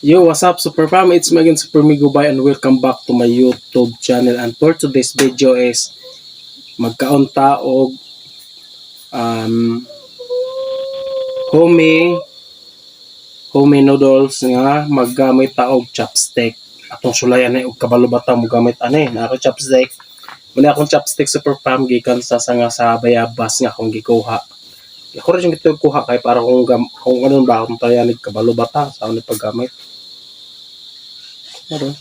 Yo, what's up, Super Fam? It's Megan Super Migo Bay and welcome back to my YouTube channel. And for today's video is magkaon ta og homemade homemade noodles nga maggamit ta og chopstick. Atong sulayan ay og kabalo ba ta mogamit ani na ako chopstick. Muna akong chopstick, Super Fam, gikan sa nga sa bayabas nga akong gikuha. Ako rin yung gitug kuha kay para kung ano ba akong tayanig, kabalo ba ta sa akong paggamit. Ano?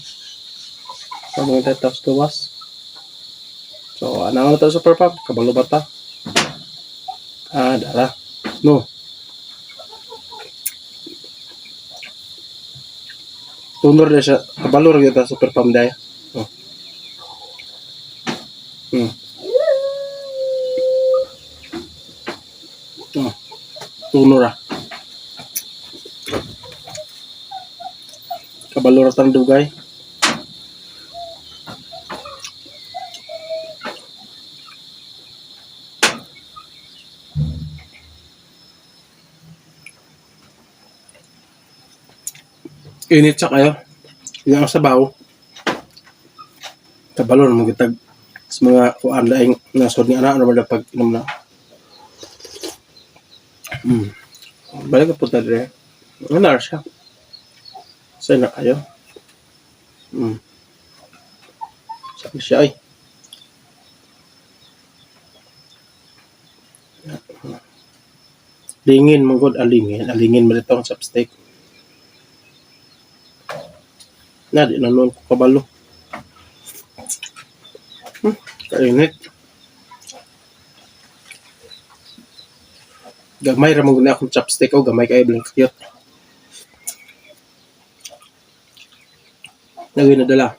So, mga tapos gawas. So, ano na to, Super Fam? Kabalo ba ta? Ah, dara. No. Tunor na siya. Kabalo rin ta, Super Fam, daya. Oh. Oh. Tunor ah. Kabalo ra tang dugay. Init siya kayo. Yung ang sabaw. Kabalo na magitag sa mga kuan laing nasod nga ana ano ba pag inom na. Balik ka po ta dire. Ano na siya? Sa na kayo. Sabi siya ay. Lingin mo god alingin. Alingin mo dito ang chopstick. Na di na noon ko kabalo. Kainit. Gamay ra mo gud akong chopstick oh, gamay kay bling cute. Lagi na dala.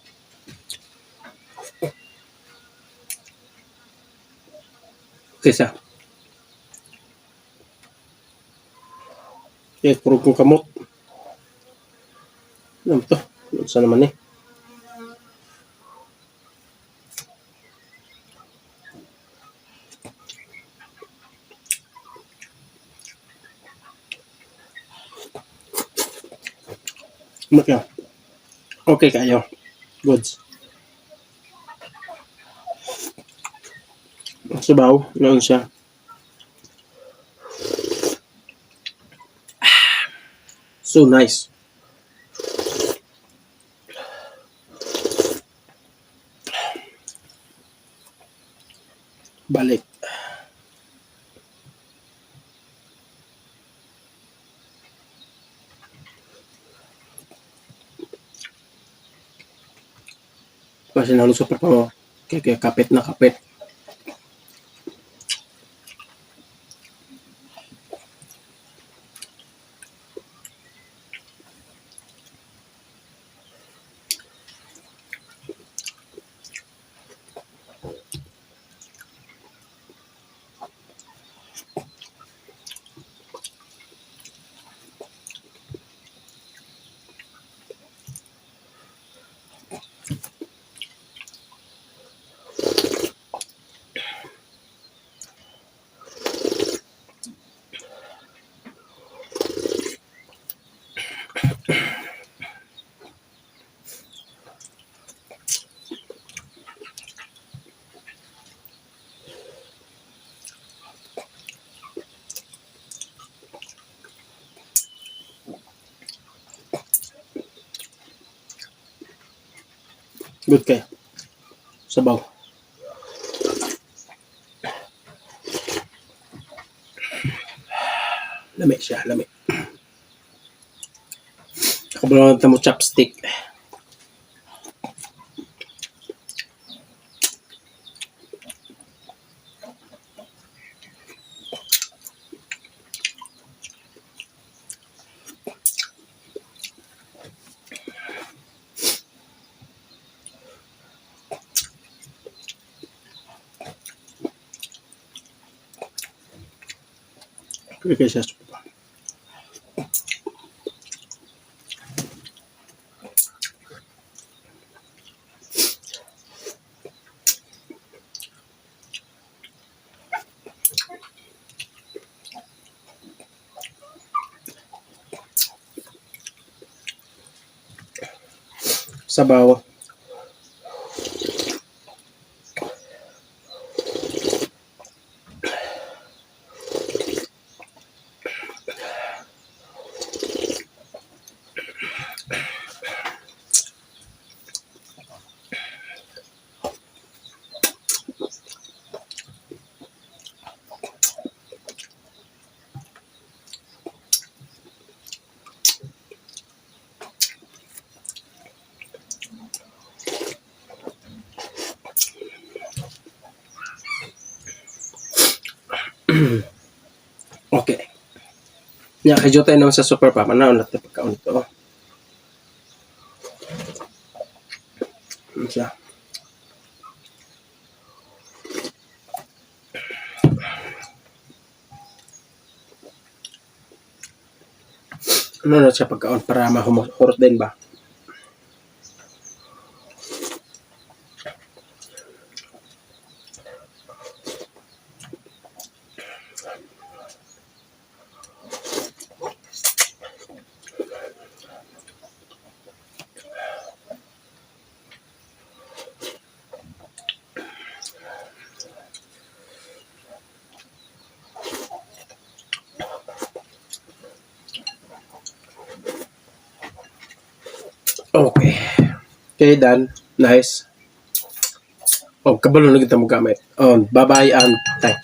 Okay sa. Eh, kurog kong kamot. Ano to? Saan naman eh? Okay. Okay kayo. Goods. Sabaw, noon siya. So nice. Balik. Kasi nalusok pa mo. Kaya, kaya kapit na kapit. Good kayo. Sabaw. Lami siya, lami. Ako ba mo chopstick? Okay siya. Sabaw. Okay. Nya kay Jota naman sa super pam. Ano natin pagkaon ito? Oh. Ano siya? Ano na siya pagkaon para mahurot din ba? Okay. Okay, done. Nice. Oh, kabalo na kita mo gamit. Oh, bye-bye and thank